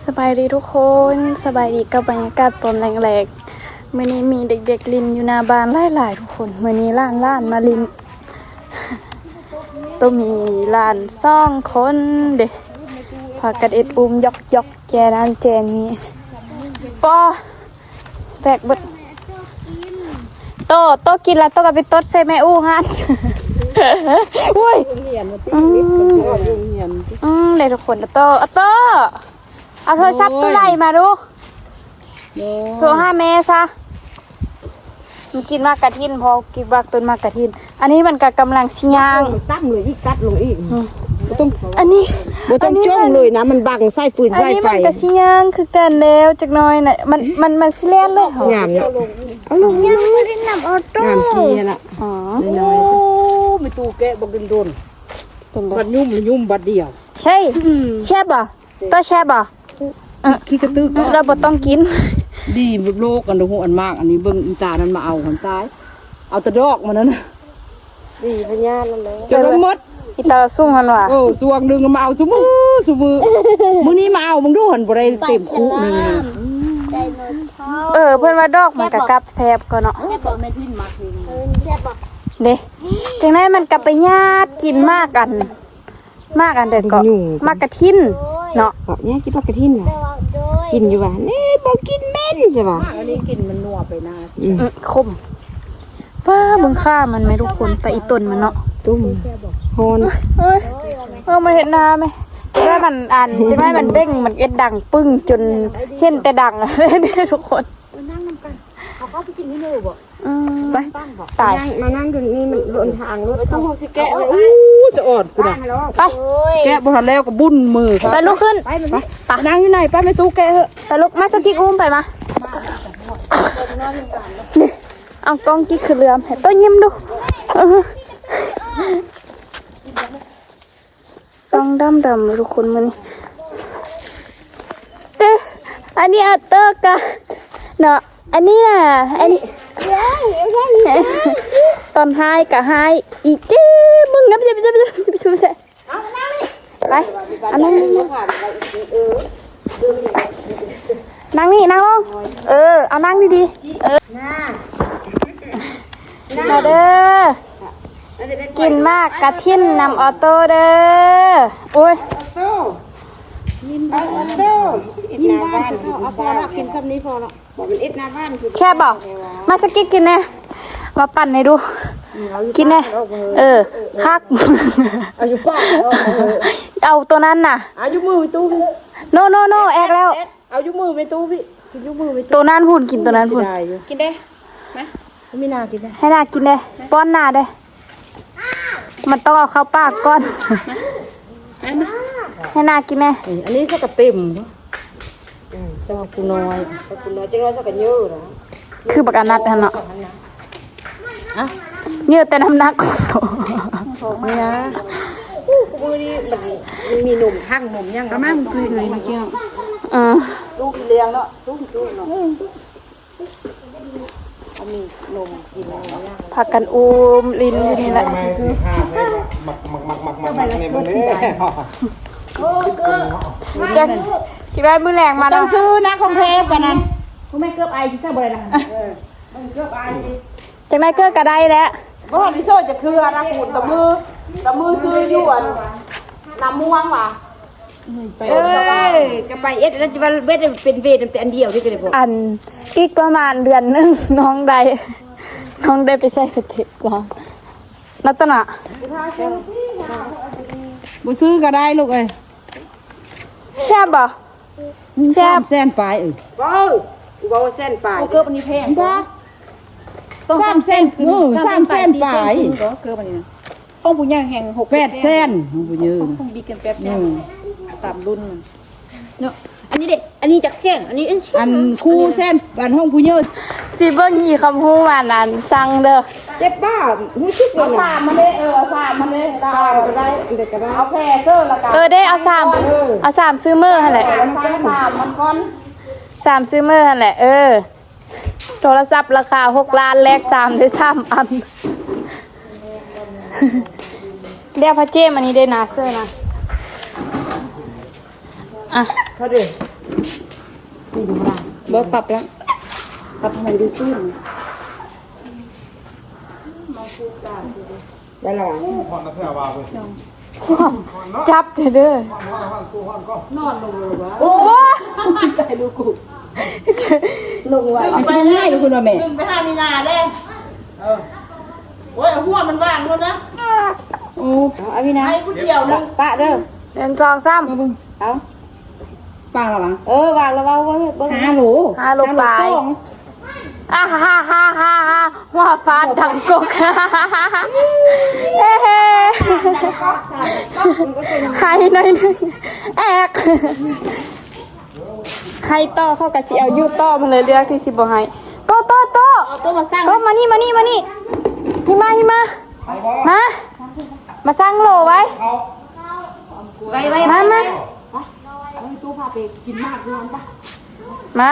ສະບາຍດີທຸກຄົນ, ສະບາຍດີກັບບັນຍາກາດຕອນແລງໆ. ມື້ນີ້ມີເດັກໆຫຼິ້ນຢູ່ໜ້າບ້ານຫຼາຍໆທຸກຄົນ. ມື້ນີ້ຫຼານໆມາຫຼິ້ນ, ໂຕມີຫຼານສອງຄົນເດ້, ພາກັນເອັດອຸ້ມຢອກໆ ແຈນັ້ນແຈນີ້. ປ້ອ ແຕກເບິດ. ໂຕ ໂຕກິນແລ້ວ ໂຕກໍໄປຕົດໃສ່ແມ່ອູ່ຫັ້ນ. ໂອ້ຍ ໂຮງຮຽນວ່າຕິ ອືມ ໂຮງຮຽນ ອືມ ເດ້ທຸກຄົນ. ໂຕ ໂຕ ເອົາໂທລະສັບ ໂອ້ຍ ໂຕໃດມາດູ. ໂອ້ຍ ໂທຫາແມ່ຊະ. ມັນກິນໝາກກະທິນ, ພໍກິນໝາກຕົ້ນໝາກກະທິນ. ອັນນີ້ມັນກໍກຳລັງຊິຍ່າງ. ຕັ້ມເລີຍອີກ, ກັດລົງອີກ. ອືມ ບໍ່ຕ້ອງ ອັນນີ້ ບໍ່ຕ້ອງ ອັນນີ້ ຈົ່ງເລີຍນະ, ມັນບັງສາຍຟືນສາຍໄຟ. ອັນນີ້ມັນກໍຊິຍ່າງຄືກັນແລ້ວຈັກໜ້ອຍນະ. ມັນ ມັນ ມັນຊິແລ່ນເລີຍ. ຍາມເນາະ. ເອົາລົງ ຍັງບໍ່ໄດ້ນຳອອໂຕ້. ງາມທີ່ຫັ້ນລະ. ອໍ ນ້ອຍໆ. ໂອ້ ແມ່ຕູ້ແກະບັກດົນໆ. ເປັນໃດ? ບັດຫຍຸ້ມລະຫຍຸ້ມບັດດຽວ. ໃຊ່. ອືມ ແຊບບໍ່? ໂຕແຊບບໍ່? ອືມ ຂີ້ກະຕຶກ ລະບໍ່ຕ້ອງກິນ. ດີໂລກ ອັນໂຫ ອັນມາກ ອັນນີ້ເບິ່ງອີຕານັ້ນມາເອົາຫັ້ນຕາຍ. ເອົາແຕ່ດອກມັນນັ້ນນະ. ດີພະຍາດນັ້ນແຫຼະ ຈົນໝົດ. ອີຕາລະຊຸ່ງຫັ້ນວ່າ. ເອີ ຊ່ວງໜຶ່ງມາເອົາຊຸມື້ ຊຸມື້. ມື້ນີ້ມາເອົາເບິ່ງດູ ຫັ້ນບໍ່ໄດ້ເຕັມຄຸໜຶ່ງ. ເອີ ເພິ່ນວ່າດອກມັນກະກັບແຊບກວ່າເນາະ. ແຊບບໍ່? ແມ່ນພິນມັກເດ້. ເດ້ ຈັ່ງໃດມັນກະໄປຍາດກິນໝາກອັນ ໝາກອັນໃດເກາະ? ໝາກກະທິນເນາະ. ເກາະ ຍາດກິນໝາກກະທິນຫວາ? ກິນຢູ່ຫວາ? ນີ້ບໍ່ກິນ ເໝັນຊະຫວາ? ໝາກອັນນີ້ກິນມັນນົວໄປນາ. ອືມ ອືມ ຂົມ. ປ້າ ເບິ່ງຂາມັນແມ່ທຸກຄົນ, ຕາອີຕົນມັນເນາະ. ຕຸ້ມ ຮ້ອນ. ເອີຍ ເອີຍ ມັນເຮັດໜ້າແມ່. ຈັກໜ້ອຍມັນອັນ ຈັກໜ້ອຍມັນເບັ່ງ ມັນເຮັດດັງປຶ້ງ ຈົນເຫັນແຕ່ດັງເດ້ທຸກຄົນ. ເອີ ນັ່ງນຳກັນ. ເອົາເຂົ້າໄປກິນຢູ່ນີ້ບໍ່? ອືມ ໄປ ຕາຍ ມານັ່ງຢູ່ນີ້ ມັນລົນທາງລົດ. ເອີ ຕ້ອງເຮົາຊິແກະ. ໂອ້ ສະອອດພຸ້ນນະ. ໄປ ແກະບໍ່ທັນແລ້ວກໍບຸ້ນມື. ໄປ ລຸກຂຶ້ນ. ໄປ ໄປ ໄປ ນັ່ງຢູ່ໃນ. ໄປ ແມ່ຕູ້ແກະເຖາະ. ໄປ ລຸກມາ. ສະກິກອຸ້ມໄປມາ. ນີ້ ເອົາກ້ອງກິກຄືເຫຼືອມ ໃຫ້ໂຕຍິ້ມດູ. ເອີ ຕ້ອງດຳໆ ທຸກຄົນມື້ນີ້. ເອີ ອັນນີ້ອາເຕີກະເນາະ. ອັນນີ້ນະ ອັນນີ້ ຕອນຮ້າຍກະຮ້າຍອີກ. ເຈ້ ມຶງ ໄປ ອັນນັ້ນ ນັ່ງນີ້ ນັ່ງລົງ. ເອີ ເອົານັ່ງດີໆ. ເອີ ມາເດີ ກິນໝາກກະທິນນຳອອໂຕ້ເດີ. ໂອ້ຍ ອອໂຕ້ ຍິນດີ ອອໂຕ້ ຍິນດີ. ເອົາພໍລະ ກິນຊ່ຳນີ້ພໍລະ. ບໍ່ ມັນເອັດໜ້າຫວານຄື ແຊບບໍ່? ມາ ສະກິດກິນແດ່ ມາປັ່ນໃຫ້ດູ. ອືມ ເອົາຢູ່ ກິນແດ່ ປາກເອົາ. ເອີ ຄັກ ເອົາຢູ່ປາກເອົາ. ເອີ ເອົາໂຕນັ້ນນະ ເອົາຢູ່ມືຕູ້. ໂນ ໂນ ໂນ ແອກແລ້ວ. ເອົາຢູ່ມືແມ່ຕູ້ພີ້ ກິນຢູ່ມືແມ່ຕູ້. ໂຕນັ້ນພຸ້ນ ກິນໂຕນັ້ນພຸ້ນ. ກິນແດ່ ມາ ມີນາກິນແດ່ ໃຫ້ນາກິນແດ່ ປ້ອນນາແດ່. ມັນຕ້ອງເອົາເຂົ້າປາກກ່ອນ. ມາ ມາ ໃຫ້ນາກິນແດ່. ເອີ ອັນນີ້ຊະກະເຕັມ. ອືມ ຊະກະຜູ້ນ້ອຍ ຜູ້ນ້ອຍ ຈັກໜ້ອຍຊະກະເຍີນະ. ຄືບັກອານັດຫັ້ນເນາະ. ອະ ເຍີແຕ່ນ້ຳໜັກ. ນີ້ນະ ໂອ້ ມື້ນີ້ມັນ ມັນມີນົມ ທັງນົມຫຍັງ. ກະມັນຄືມາກິນ. ອືມ ລູກອີ່ລ້ຽງເນາະ ສູງໆເນາະ. ອືມ ອັນນີ້ນົມກິນ ພາກັນອຸ້ມຫຼິ້ນຢູ່ນີ້ແຫຼະ. ຈັກຊິໄດ້ມື້ແລງມາເນາະ. ຕ້ອງຊື້ນະ ຂອງແທ້ປານນັ້ນ. ຜູ້ແມ່ເກືອບໄອຊິໃສ່ບໍ່ໄດ້ລະ. ເອີ ເກືອບອາຍ ຈັ່ງໃດເກີດກໍໄດ້ແຫຼະ. ບໍ່ທັນໄດ້ໂຊຈັກເທື່ອນະ ປູນຕະມື ຕະມືຊື້ຢູ່ອັນ ນ້ຳມ່ວງຫວາ. ອືມ ໄປ ເອີຍ ກໍໄປເອັດ ແລ້ວຈະວ່າເວັດເປັນເວດນຳແຕ່ອັນດຽວນີ້ກໍໄດ້ບໍ່. ອັນ ອີກປະມານເດືອນໜຶ່ງ ນ້ອງໄດ້ ນ້ອງໄດ້ໄປໃສ່ປະເທດລາວ. ລັດຕະນະ ບໍ່ຊື້ກໍໄດ້ລູກເອີຍ. ແຊບບໍ່? ແຊບ ສາມແສນປາຍ. ເອີ ເວົ້າ ເວົ້າແສນປາຍ ເກີບອັນນີ້ແພງບໍ່? ສາມແສນ ເອີ ສາມແສນປາຍ ເກີບອັນນີ້ນະ. ຂອງຜູ້ໃຫຍ່ແຮງຫົກ ແປດແສນ ຂອງຜູ້ໃຫຍ່ ຂອງບິກກັນແປດແສນ. ອືມ ຕາມລຸ້ນມັນເນາະ. ອັນນີ້ເດ້ ອັນນີ້ຈັກແສນ ອັນນີ້ ອັນ ອັນຄູ່ແສນ ອັນຂອງຜູ້ໃຫຍ່. ຊິເບິ່ງຮີຄຳຮູ້ວ່ານັ້ນສັ່ງເດີ. ເຈັບບໍ່? ຮູ້ສຶກ ເອົາສາມມາເດ້. ເອີ ເອົາສາມມາເດ້ ສາມກໍໄດ້ ເດັກກໍໄດ້ ເອົາແຜ່ເຊີລະກັນ. ເອີເດ້ ເອົາສາມ ເອີ ເອົາສາມຊື້ມື້ຫັ້ນແຫຼະ. ເອີ ເອົາສາມ ສາມມັນກ່ອນ ສາມຊື້ມື້ຫັ້ນແຫຼະ. ເອີ ໂທລະສັບລາຄາຫົກລ້ານ ແລກສາມໄດ້ສາມອັນ. ດຽວພະເຈມ ອັນນີ້ເດ້ນາເຊີນະ. ອ່ະ ເຂົາເດ້ ນີ້ບໍ່ໄດ້ ບໍ່ປັບແລ້ວ ປັບໃຫ້ມັນຢູ່ສູງ ໄດ້ລະຫວາ? ຮ້ອນນະແທ້ວ່າເວີຍ ຈັບເດີ ຮ້ອນ ຮ້ອນ ຮ້ອນ ໂຕຮ້ອນກໍ ນອນລົງເລີຍຫວາ? ໂອ້ຍ ຕາຍລູກກູ ລົງໄວ ຊິໄປເລີຍ ຂຶ້ນວ່າແມ່ ຂຶ້ນໄປຫາມີນາເດ້ ເອີ ໂອ້ຍ ເອົາຫົວມັນວາງໂລດນະ ໂອ້ ເອົາ ເອົາມີນາ ໃຫ້ຜູ້ດຽວນະ ປະເດີ ໜຶ່ງ ສອງ ສາມ ເອົາ ປາລະຫວາ? ເອີ ວາງລະເວົ້າເບິ່ງ ເບິ່ງ ຫ້າໂລ ຫ້າໂລປາຍ ຫ້າໂລສອງ ອາ ຮາ ຮາ ຮາ ຮາ ຫົວຟາດດັງກົກ ເອີ ໃຫ້ໜ້ອຍໜຶ່ງ ແອກ ໃຫ້ຕໍ່ ເຂົາກະຊິເອົາຢູ່ຕໍ່ ມັນເລີຍເລືອກທີ່ຊິບໍ່ໃຫ້ ໂຕ ໂຕ ໂຕ ເອົາໂຕມາສ້າງ ໂຕ ມານີ້ ມານີ້ ມານີ້ ຫິມາ ຫິມາ ມາ ມາສ້າງໂຫຼໄວ້ ໄວໆ ມາ ມາ ເອົາໃຫ້ຕູ້ພາໄປກິນໝາກຢູ່ຫັ້ນປະ ມາ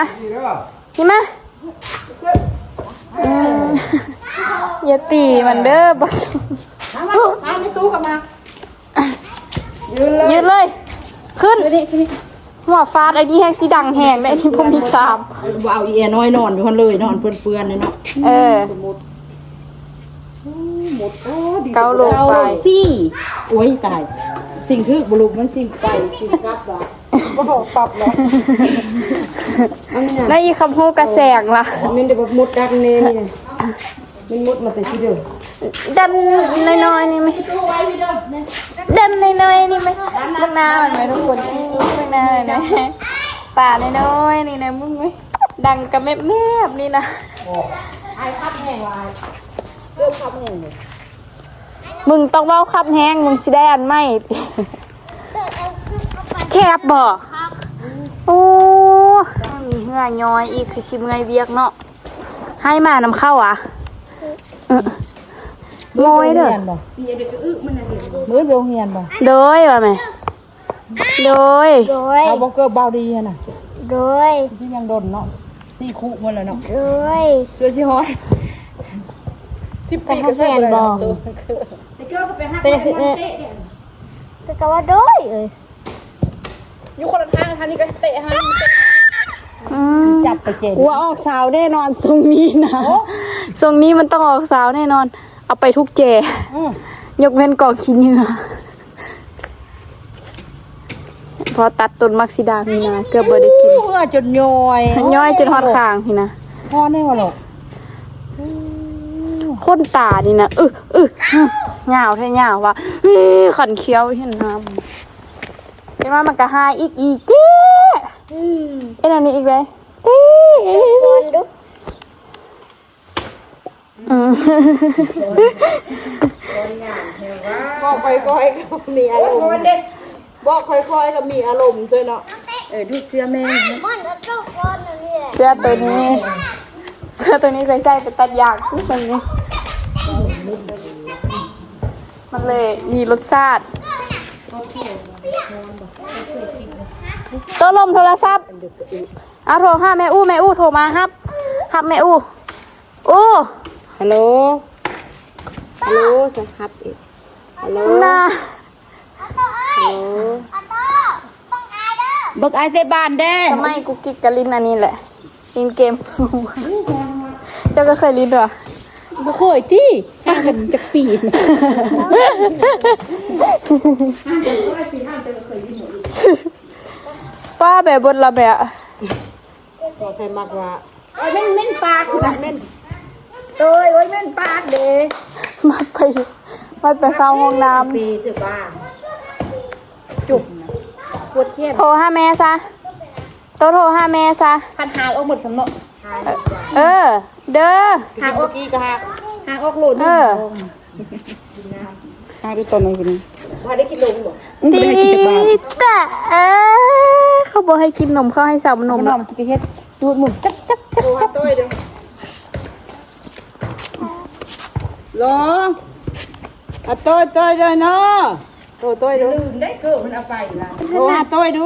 ນີ້ມາ ອືມ ຢ່າຕີມັນເດີບັກ ມາ ມາ ມາ ໃຫ້ຕູ້ກັບມາ ຢືນເລີຍ ຢືນເລີຍ ຂຶ້ນ ຂຶ້ນນີ້ ຂຶ້ນນີ້ ຫົວຟາດ ອັນນີ້ແຮງຊິດັງແຮງເດ້ ອັນນີ້ບໍ່ມີສາມ ບໍ່ເອົາອີແອນ້ອຍນອນຢູ່ຫັ້ນເລີຍ ນອນເປື້ອນໆເນາະ ເອີ ໝົດ ເກົ້າໂລປາຍ ໂອ້ຍ ຕາຍ ສິ່ງຖືກບໍ່ລູກ ມັນສິ່ງໄປ ສິ່ງກັບວ່າ ບໍ່ປັບແລ້ວ ອັນນີ້ນະ ແລ້ວອີຄຳຮູ້ກະແສງລະ ແມ່ນແຕ່ວ່າໝົດດັກແນ່ນີ້ນະ ມັນໝົດມາແຕ່ຊິເດີ ດັນນ້ອຍໆນີ້ແມະ ດັນນ້ອຍໆນີ້ແມະ ເບິ່ງໜ້າມັນແມະທຸກຄົນ ເບິ່ງໜ້າມັນແມະ ປານ້ອຍໆນີ້ນະ ມຶງເວີຍ ດັງກະແມບໆນີ້ນະ ອ້າຍຂັບແຮງວ່າອ້າຍ ເລີ່ມຂັບແຮງເລີຍ ມຶງຕ້ອງເວົ້າຂັບແຮງ ມຶງຊິໄດ້ອັນໃໝ່ ແຄບບໍ່? ໂອ້ ມີເຫື່ອຍ້ອຍອີກ ຄືຊິເມື່ອຍວຽກເນາະ ໃຫ້ມານຳເຂົ້າຫວາ? ເອີ ໂງຍເດີ ມື້ໄປໂຮງຮຽນບໍ່? ໂດຍ ວ່າແມ່ ໂດຍ ໂດຍ ເອົາບໍ່ເກີບເບົາດີຫັ້ນນະ ໂດຍ ຊິຍັງດົນເນາະ ສີ່ຄຸໝົດແລ້ວເນາະ ໂດຍ ຊ່ວຍຊິຮອດ ສິບປີກະໃສ່ບໍ່ໄດ້ ໄປເກີບໄປຫາໄປເອີ ກະວ່າໂດຍເອີຍ ຢູ່ຄົນລະທາງ ທາງນີ້ກະເຕະຫາ ອືມ ຈັບໄປເຈ ວ່າອອກສາວແນ່ນອນ ຊົງນີ້ນະ ໂອ້ ຊົງນີ້ມັນຕ້ອງອອກສາວແນ່ນອນ ເອົາໄປທຸກແຈ ອືມ ຍົກເວັ້ນກອງຂີ້ເຫຍື້ອ ພໍຕັດຕົ້ນໝາກສີດາມີນາ ເກືອບບໍ່ໄດ້ກິນ ເຫື່ອຈົນຍ້ອຍ ຍ້ອຍຈົນຮອດຄາງພີ້ນະ ຮ້ອນແນ່ຫວາລູກ ຂົນຕານີ້ນະ ອຶ ອຶ ຍາວແທ້ຍາວວ່າ ຄັນຂຽວເຫັນນ້ຳ ເຫັນວ່າມັນກະຫາຍອີກ ອີເຈ້ ອືມ ເຮັດອັນນີ້ອີກເດ້ ເຈ້ ກ່ອນດຸ ອືມ ບອກຄ່ອຍໆ ກະມີອາລົມ ບອກຄ່ອຍໆ ກະມີອາລົມເຊີຍເນາະ ເອີ ດູດເສື້ອແມ່ ເສື້ອໂຕນີ້ ເສື້ອໂຕນີ້ໄປໃສ່ໄປຕັດຢາງ ມັນເລີຍມີລົດຊາດ ໂຕລົມໂທລະສັບ ເອົາໂທຫາແມ່ອູ້ ແມ່ອູ້ໂທມາ ຮັບ ຮັບແມ່ອູ້ ອູ້ ຮັລໂຫຼ ຮັລໂຫຼ ສະ ຮັບອີກ ຮັລໂຫຼ ນາ ເບິ່ງອ້າຍເຕະບານແດ່ ສະໄໝກຸກກິກກະຫຼິ້ນອັນນີ້ແຫຼະ ຫຼິ້ນເກມ ເຈົ້າກະເຄີຍຫຼິ້ນບໍ່? ບໍ່ເຄີຍຕິ ຫ່າງກັນຈັກປີ ປ້າແບບບົດລະແບບ ໃຜມັກວ່າ ໂອ້ຍ ເໝັນ ເໝັນປາກ ເໝັນ ໂອ້ຍ ໂອ້ຍ ເໝັນປາກເດ້ ມັກໄປ ມັກໄປເຂົ້າຫ້ອງນ້ຳ ປີເສືອປາ ຈຸບນະ ປວດແຂນ ໂທຫາແມ່ຊະ ໂຕໂທຫາແມ່ຊະ ຄັນຫາກອອກໝົດຊັ້ນເນາະ ເອີ ເດີ ຫາກອອກ ກີ້ກະຫາກ ຫາກອອກໂລດໜຶ່ງ ເອີ ຫາກໄດ້ຕອນໃດພຸ້ນ ບໍ່ໄດ້ກິນນົມບໍ່? ຕີຕະ ເອີ ເຂົາບໍ່ໃຫ້ກິນນົມ ເຂົາໃຫ້ຊຳນົມ ນ້ອງກິນເຮັດ ດູດໝູນ ຈັບ ຈັບ ຈັບ ໂທຫາໂຕ້ຍເດີ ໂລ ອາໂຕ້ຍ ໂຕ້ຍເດີເນາະ ໂຕ້ຍ ໂຕ້ຍເດີ ລືມໄດ້ເກີບມັນເອົາໄປລະ ໂທຫາໂຕ້ຍດູ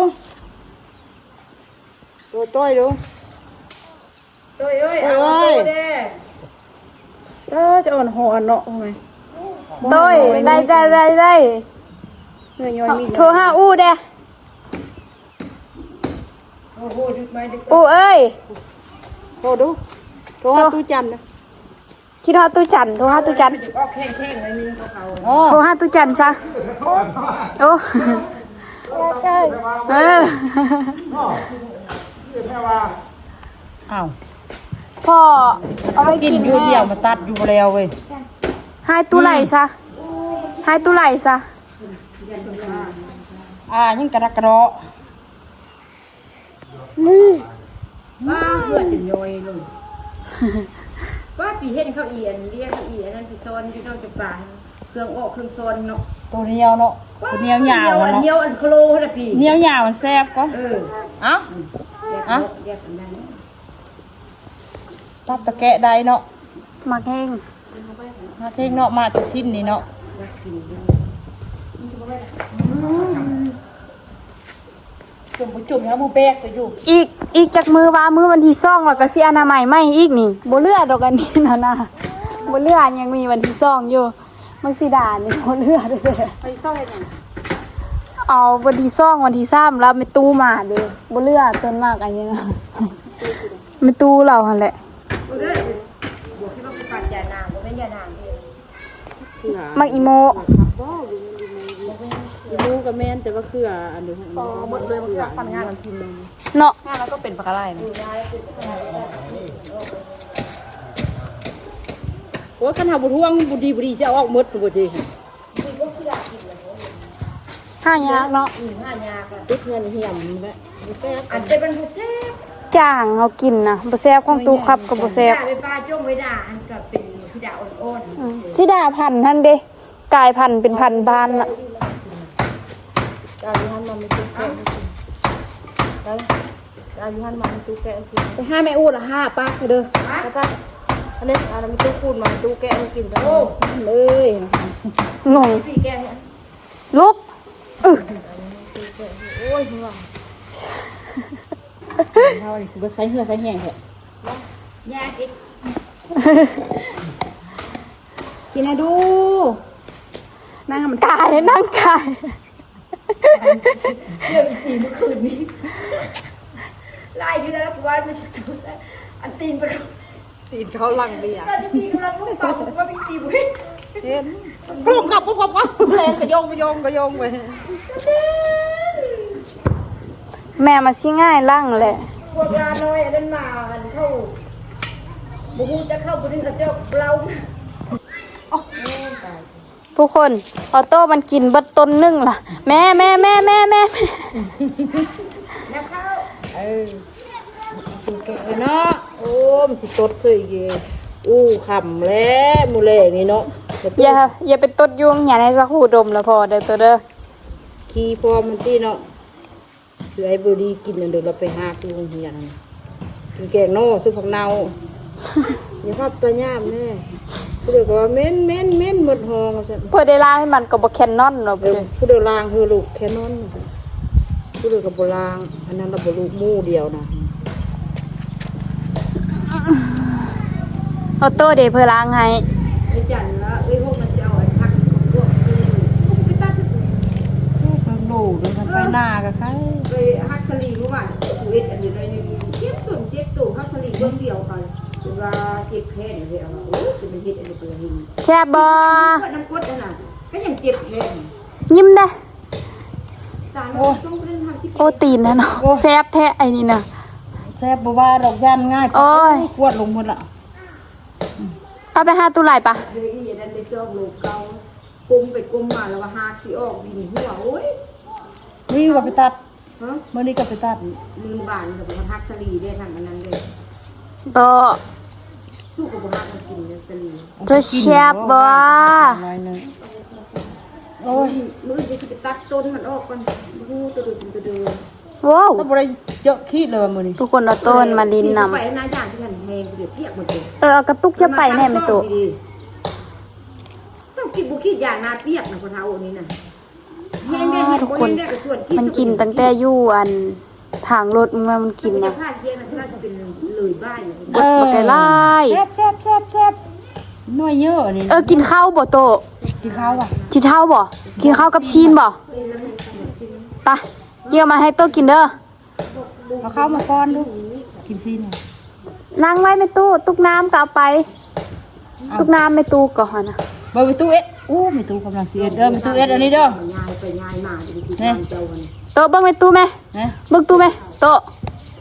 ໂຕ້ຍ ໂຕ້ຍດູ ໂຕ້ຍເອີຍ ເອີຍ ເອົາໂຕ້ຍເດ້ ເອີ ຈະອ່ອນຫົວເນາະ ໂອ້ຍ ໂຕ້ຍ ໄດ້ ໄດ້ ໄດ້ ໄດ້ ເອີ ໂທຫາອູ້ເດ້ ໂ ໂອ້ ເອີຍ ໂທດູ ໂທຫາຕູ້ຈັນນະ. ຄິດຮອດຕູ້ຈັນ ໂທຫາຕູ້ຈັນ. ອອກແຂ້ງໆໜ້ອຍໜຶ່ງກໍເຂົາ ໂອ້ ໂທຫາຕູ້ຈັນຊະ. ໂອ້ ເອີ ອ້າວ ພໍ່ເອົາໄວ້ກິນຢູ່ດຽວ ມາຕັດຢູ່ບໍ່ແລ້ວເວີຍ. ຫາຕູ້ໄຫຼຊະ ຫາຕູ້ໄຫຼຊະ. ອ່າ ຍັງກະດະກະເດາະ. ອືມ ວ້າ ເຫື່ອຈົນຍ້ອຍລົງ. ວ່າປີເຮັດໃຫ້ເຂົາອີອັນ ເລຍເຂົາອີອັນນັ້ນໄປຊ້ອນຢູ່ນອກຈຳປາ ເຄື່ອງອອກເຄື່ອງຊ້ອນເນາະ. ໂຕໜຽວເນາະ ໂຕໜຽວຍາວ ໜຽວອັນ ເນາະ ໜຽວອັນໂຄໂລຫັ້ນນະປີ ໜຽວຍາວມັນແຊບກວ່າ. ເອີ ເອົ້າ ແຍກ ເອົ້າ ແຍກອັນນັ້ນ ຕັດຕະແກະໄດ້ເນາະ. ມັກແຮງ ມາເທັງເນາະ ມາຈາກຊິ້ນນີ້ເນາະ. ອືມ ຈຸ່ມບໍ່ຈຸ່ມ ເອົາມືແບກໄປຢູ່. ອີກ ອີກຈັກມື້ວ່າ ມື້ວັນທີສອງ ແລ້ວກໍຊິອະນາໄມໃໝ່ອີກນີ້ ບໍ່ເຫຼືອດອກ. ອັນນີ້ນະນະ ບໍ່ເຫຼືອ ຍັງມີວັນທີສອງຢູ່. ມັກສີດານີ້ບໍ່ເຫຼືອເດ້. ວັນທີສອງເຮັດຫຍັງ? ເອົາ ວັນທີສອງ ວັນທີສາມ ລະແມ່ຕູ້ມາເດ້ ບໍ່ເຫຼືອ. ຕົ້ນໝາກອັນນີ້ນະ ແມ່ຕູ້ລາວຫັ້ນແຫຼະ. ໝາກອີໂມ ອີໂມກໍແມ່ນ ແຕ່ວ່າເຄືອອັນນີ້ ອໍ ໝົດເລີຍ ມັນເຄືອປັນງານເນາະ. ງານລະກໍເປັນປາກກະໄລນະ. ໂອ້ຍ ຄັນເຮົາບໍ່ທວງ ບໍ່ດີບໍ່ດີ ຊິເອົາອອກໝົດ ສະບໍ່ເດ. ຫາຍາກເນາະ. ອືມ ຫາຍາກລະ ຕິດເງິນຫຽມແຫຼະ ບໍ່ແຊບ. ອັນເປັນມັນບໍ່ແຊບ ຈ້າງເຮົາກິນນະ ບໍ່ແຊບ. ຂອງຕູ້ຄັບກໍບໍ່ແຊບ. ໄປປາຈົ່ງໄວ້ດ່າ ອັນກໍເປັນສີດາອ່ອນໆ. ອືມ ສີດາພັນຫັ້ນເດ້ ກາຍພັນເປັນພັນບານລະ. ກາຍພັນມາມີຕູ້ແກະໃຫ້ກິນ ໄປ ກາຍພັນມາມີຕູ້ແກະໃຫ້ກິນ. ໄປຫາແມ່ອູດລະ ຫ້າປາກເດີ ປາກ. ອັນນີ້ ອັນນີ້ມີຕູ້ຄູນມາ ມີຕູ້ແກະໃຫ້ກິນ. ໂອ້ ເອີຍ ງງ ລຸກ ອຶ ໂອ້ຍ ເຫື່ອ ເຮົານີ້ຄືບໍ່ໃສ່ເຫື່ອໃສ່ແຮງແທ້. ກິນໃຫ້ດູ ນັ່ງໃຫ້ມັນກາຍ ນັ່ງກາຍ. ເຊື່ອອີກທີມື້ຄືນນີ້ ຫຼາຍຢູ່ແລ້ວ ກູວ່າມັນຊິຕຸດ ອັນຕີນໄປ ຕີນເຂົ້າຫຼັງເບຍ ຕອນທີ່ປີກຳລັງລົງເຕົາ ວ່າປີກບໍ່ເຫັນ ເຫັນ ປຸບປັບ ປຸບປັບ ແລ່ນກະໂຢງ ກະໂຢງ ກະໂຢງໄປ. ແມ່ມາຊິຫງາຍຫຼັງແຫຼະ ພວກຫຼານນ້ອຍອັນນັ້ນມາ ອັນເຂົາບໍ່ຮູ້ຈັກເຂົາ ຜູ້ໜຶ່ງເຂົາເຈົ້າເລົ່າ ໂອ້ຍ ຕາຍ. ທຸກຄົນ ອອໂຕ້ມັນກິນເບິດຕົ້ນໜຶ່ງລະ ແມ່ ແມ່ ແມ່ ແມ່ ແມ່ ແມ່ ແມ່ ເຂົ້າ ເອີ ກິນແກະເນາະ. ໂອ້ ມັນຊິຕົດເສີຍເດ ອູ້ ຄ່ຳແລ້ວມື້ແລງນີ້ເນາະ. ຢ່າ ຢ່າໄປຕົດຢູ່ໂຮງຮຽນໃຫ້ສັກຫູດົມລະພໍເດີໂຕເດີ ຂີ້ພໍມັນຕິເນາະ. ຄືໄອ້ບໍດີກິນອັນເດີ ລາວໄປຫາຢູ່ໂຮງຮຽນ ກິນແກງໜໍ່ຊຸບຜັກເນົ່າ ຢ່າພັບຕາຍາມແນ່. ຜູ້ໃດກໍວ່າເໝັນ ເໝັນ ເໝັນ ໝົດຫ້ອງວ່າຊັ້ນ. ຜູ້ໃດລ້າງໃຫ້ມັນກໍບໍ່ແຄນນອນເນາະ. ເອີ ຜູ້ໃດລ້າງເຮີລູກແຄນນອນ ຜູ້ໃດກໍບໍ່ລ້າງ. ອັນນັ້ນລະບໍ່ລູກໝູ່ດຽວນະ. ອອໂຕ້ເດ ເພິ່ນລ້າງໃຫ້. ໄອ້ຈັນລະ ເອີຍ ພວກມັນຊິເອົາອັນຜັກພວກນີ້ໄປຕັດ ໂອ້ ໂດ ມັນໄປນາກະໄຄ ໄປຫັກສະຫຼີມື້ວານ ກູເຮັດອັນນີ້ໜ້ອຍໜຶ່ງ ເຈັບຕົ້ນເຈັບໂຕ ຫັກສະຫຼີເບື້ອງດຽວ ເຂົາວ່າເຈັບແຂນເດ. ໂອ້ ຈະແມ່ນເຮັດອັນນີ້ເພິ່ນເຫັນ ແຊບບໍ່? ນ້ຳກົດຫັ້ນນະ ກໍຍັງເຈັບແຂນ ຍິ້ມເດ້. ໂອ້ ໂອ້ ຕີນຫັ້ນເນາະ ໂອ້ ແຊບແທ້ໄອ້ນີ້ນະ. ແຊບບໍ່ວ່າດອກ ຢ້ານງ່າຍ ໂອ້ຍ ປວດລົງໝົດລະ. ເອົາໄປຫາຕູ້ຫຼາຍປະ ເຮີຍ ອັນນັ້ນໄດ້ສອງໂລເກົ້າ ກົ້ມໄປກົ້ມມາແລ້ວວ່າຫາກຊິອອກ ວິນຫົວ. ໂອ້ຍ ນີ້ວ່າໄປຕັດ ຮະ ມື້ນີ້ກໍໄປຕັດ ມື້ວານກໍໄປຫັກສະຫຼີເດ້ ທັງອັນນັ້ນເດ້. ໂຕ ສູ້ກໍບໍ່ຮັກມັນກິນເລີຍສະຫຼີ. ໂຕແຊບບໍ່? ໂອ້ຍ ມື້ນີ້ຊິໄປຕັດຕົ້ນມັນອອກກ່ອນ ບໍ່ຮູ້ໂຕເດີເປັນໂຕເດີ. ວ້າວ ບໍ່ໄດ້ເຈີກຄີດເລີຍວ່າມື້ນີ້ ທຸກຄົນເອົາໂຕນມາຫຼິ້ນນຳ. ໄປນາຢາງຊິຫັ້ນແຮງຊິໄດ້ປຽກໝົດເລີຍ. ເອີ ເອົາກະຕຸກຈະໄປແດ່ແມ່ຕູ້. ເຊົາກິນບໍ່ກິນຢານາປຽກນະ ພໍ່ເຖົ້ານີ້ນະ. ແຮງແດ່ ທຸກຄົນ ມັນກິນຕັ້ງແຕ່ຢູ່ອັນທາງລົດ ມັນກິນນະ ເອີ ບັກຫຼາຍໆ ໜ້ອຍເຍີະນີ້. ເອີ ກິນເຂົ້າບໍ່ໂຕ? ກິນເຂົ້າບໍ່? ກິນເຂົ້າບໍ່? ກິນເຂົ້າກັບຊີ້ນບໍ່? ປະ ເກີ້າມາໃຫ້ໂຕກິນເດີ. ເອົາເຂົ້າມາປ້ອນດູ ກິນຊີ້ນ. ນັ່ງໄວ້ແມ່ຕູ້ ຕຸກນ້ຳກໍເອົາໄປ ຕຸກນ້ຳແມ່ຕູ້ກໍຫັ້ນນະ. ເບິ່ງແມ່ຕູ້ເອັດ ໂອ້ ແມ່ຕູ້ກຳລັງຊິເອັດ ເອີ ແມ່ຕູ້ເອັດອັນນີ້ເດີ ຍາຍໄປຍາຍມາ ເບິ່ງແມ່ຕູ້ແມ່ ຮະ ເບິ່ງຕູ້ແມ່ ເບິ່ງຕູ້ແມ່ ໂຕະ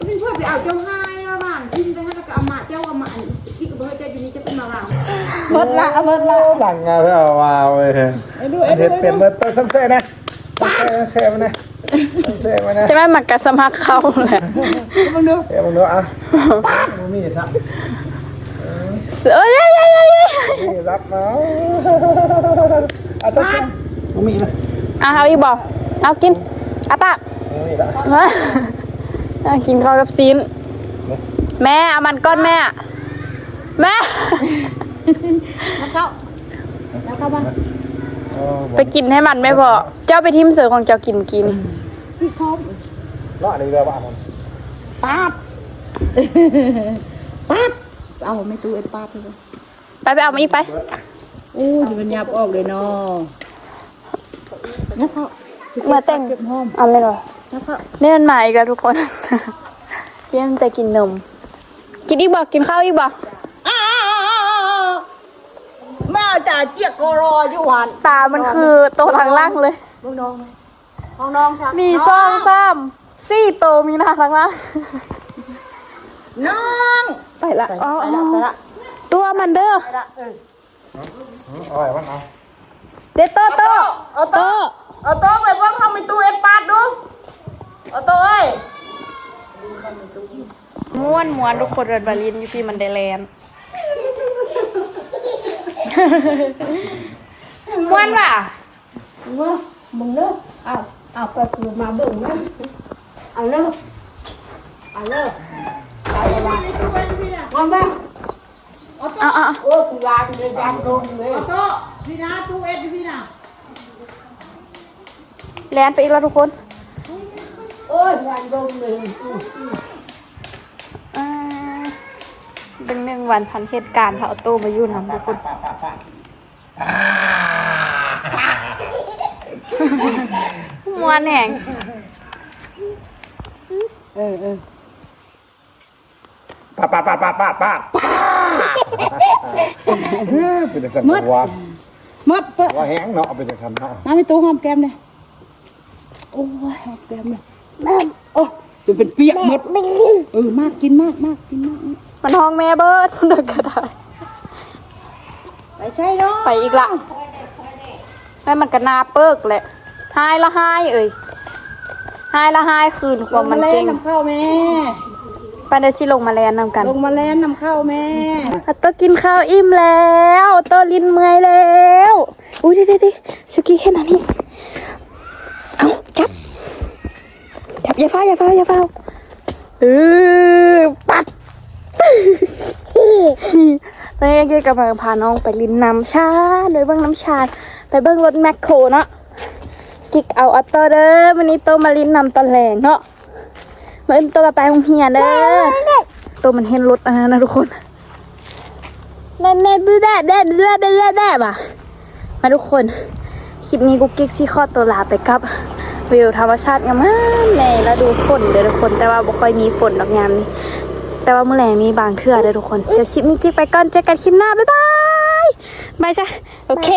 ເປັນພວກຊິເອົາເຈົ້າຫາຍວ່າຫວານກິນ ແຕ່ຫາກະເອົາມາ ເຈົ້າເອົາມາ ອັນນີ້ກໍບໍ່ໃຫ້ເຈົ້າຢູ່ນີ້ ຈະເປັນມາວ່າ ໝົດລະ ເອົາໝົດລະ ຫຼັງງາແລ້ວວ່າເວີຍ ເຮັດເປັນໝົດ ເຕີມແຊະນະ ເຕີມແຊະມານະ ເຕີມແຊະມານະ ຈະແມ່ນມັນກະສະໝັກເຂົ້າແຫຼະ ເບິ່ງດູ ເບິ່ງດູ ອ່ະ ບໍ່ມີສັກ ເອີຍ ນີ້ສັກເອົາ ອ່ະ ສັກ ບໍ່ມີນະ ອ່ະ ເອົາອີກບໍ່ ເອົາກິນ ອ່ະ ປາກ ບໍ່ມີລະ ອ່ະ ກິນເຂົ້າກັບຊີ້ນ ແມ່ ເອົາມັນກ່ອນແມ່ ແມ່ ເອົາເຂົ້າ ເອົາເຂົ້າມາ ເອີ ໄປກິນໃຫ້ມັນແມ່ພໍ່ ເຈົ້າໄປຖິ້ມເສີຂອງເຈົ້າກິນກີ້ນີ້ ເລາະໄດ້ເຫຼືອວ່າມັນ ປາດ ປາດ ເອົາແມ່ຕູ້ເອັດປາດເລີຍ ໄປ ໄປເອົາມາອີກໄປ ໂອ້ຍ ມັນຫຍັບອອກເລີຍເນາະ ຫຍັບເຂົ້າ ເມື່ອແຕ່ງ ເກັບຫອມ ເອົາແມ່ນບໍ່ ຫຍັບເຂົ້າ ນີ້ມັນມາອີກແລ້ວທຸກຄົນ ກິນແຕ່ກິນນົມ ກິນອີກບໍ່ ກິນເຂົ້າອີກບໍ່ ແມ່ຕາຈຽກກໍລໍຢູ່ຫັ້ນ ຕາມັນຄືໂຕທາງຫຼັງເລີຍ ເບິ່ງນ້ອງ ຂອງນ້ອງຊະ ມີ ນ້ອງ ສອງ ສາມ ສີ່ໂຕ ມີໜ້າທາງຫຼັງ ນ້ອງ ໄປລະ ໄປ ອໍ ໄປລະ ໄປລະ ຕົວະມັນເດີ ໄປລະ ເອີ ເອົາໄວ້ມັນເອົາ ເດໂຕະ ໂຕະ ໂຕະ ໂຕະ ໂຕະ ໄປເບິ່ງຂອງແມ່ຕູ້ເອັດປາດດູ ໂຕະເອີຍ ມ່ວນໆ ທຸກຄົນ ເອີ້ນວ່າຫຼິ້ນຢູ່ພີ້ ມັນໄດ້ແລ່ນ ມ່ວນຫວາ ເບິ່ງເດີ ເອົາ ເອົາ ກໍຄືມາເບິ່ງນະ ເອົາເດີ ເອົາເດີ ເອົາເດີ ເອົາ ເອົາ ເອົາ ໂອ້ຍ ຄືວ່າຊິໄດ້ຢ້ານລົມເລີຍ ໂຕະ ພີ້ນະ ຕູ້ເອັດຢູ່ພີ້ນະ ແລ່ນໄປອີກແລ້ວທຸກຄົນ ໂອ້ຍ ຢ້ານລົມເລີຍ ອ່າ ເປັນໜຶ່ງວັນພັນເຫດການ ຖ້າເອົາໂຕມາຢູ່ນຳທຸກຄົນ ມ່ວນແຮງ ເອີ ເອີ ປາດ ປາດ ປາດ ປາດ ປາດ ເປັນຈັ່ງຊັ້ນ ໝົດ ບໍ່ວ່າ ໝົດ ບໍ່ແຮງເນາະ ເອົາເປັນຈັ່ງຊັ້ນເນາະ ມາແມ່ຕູ້ຫອມແກ້ມແດ່ ໂອ້ຍ ຫອມແກ້ມແດ່ ໂອ້ຍ ຈົນເປັນປຽກໝົດ ເອີ ມາກ ກິນມາກ ມາກ ກິນມາກ ມັນຮ້ອງແມ່ເບີດ ເດີກະໄດ້ ໄປໃສເນາະ ໄປອີກລະ ແມ່ນມັນກະໜ້າເປີກແຫຼະ ຮ້າຍລະຮ້າຍເອີຍ ຮ້າຍລະຮ້າຍຄືນຄວາມມັນເກັ່ງ ລົງມາແລ່ນນຳເຂົ້າແມ່ ປານໃດຊິລົງມາແລ່ນນຳກັນ ລົງມາແລ່ນນຳເຂົ້າແມ່ ອາໂຕະກິນເຂົ້າອີ່ມແລ້ວ ໂຕະຫຼິ້ນເມື່ອຍແລ້ວ ອຸ້ຍ ເດໆໆ ສຸກີເຫັນອັນນີ້ ເອົາ ຈັບ ຈັບ ຢ່າຟ້າວ ຢ່າຟ້າວ ຢ່າຟ້າວ ເອີ ປັດ ແລ້ວກໍກຳລັງພານ້ອງໄປຫຼິ້ນນ້ຳຊານ ໄປເບິ່ງນ້ຳຊານ ໄປເບິ່ງລົດແມັກໂຄເນາະ ກິກເອົາອອໂຕ້ເດີ ມື້ນີ້ໂຕມາຫຼິ້ນນຳຕອນແລງເນາະ ມື້ອື່ນໂຕລະໄປໂຮງຮຽນເດີ ໂຕມັນເຫັນລົດອັນນັ້ນນະທຸກຄົນ ແດ່ໆ ແດ່ໆ ແດ່ໆ ແດ່ໆ ແດ່ໆ ວ່າ ມາທຸກຄົນ ຄລິບນີ້ກຸກກິກຊິຂໍຕົວລາໄປກັບວິວທຳມະຊາດງາມໆ ໃນລະດູຝົນເດີທຸກຄົນ ແຕ່ວ່າບໍ່ຄ່ອຍມີຝົນດອກຍາມນີ້ ແຕ່ວ່າມື້ແລງມີບາງເທື່ອເດີທຸກຄົນ ດຽວຄລິບນີ້ກິກໄປກ່ອນ ເຈີກັນຄລິບໜ້າ ບາຍບາຍ ບາຍຊະ ໂອເຄ.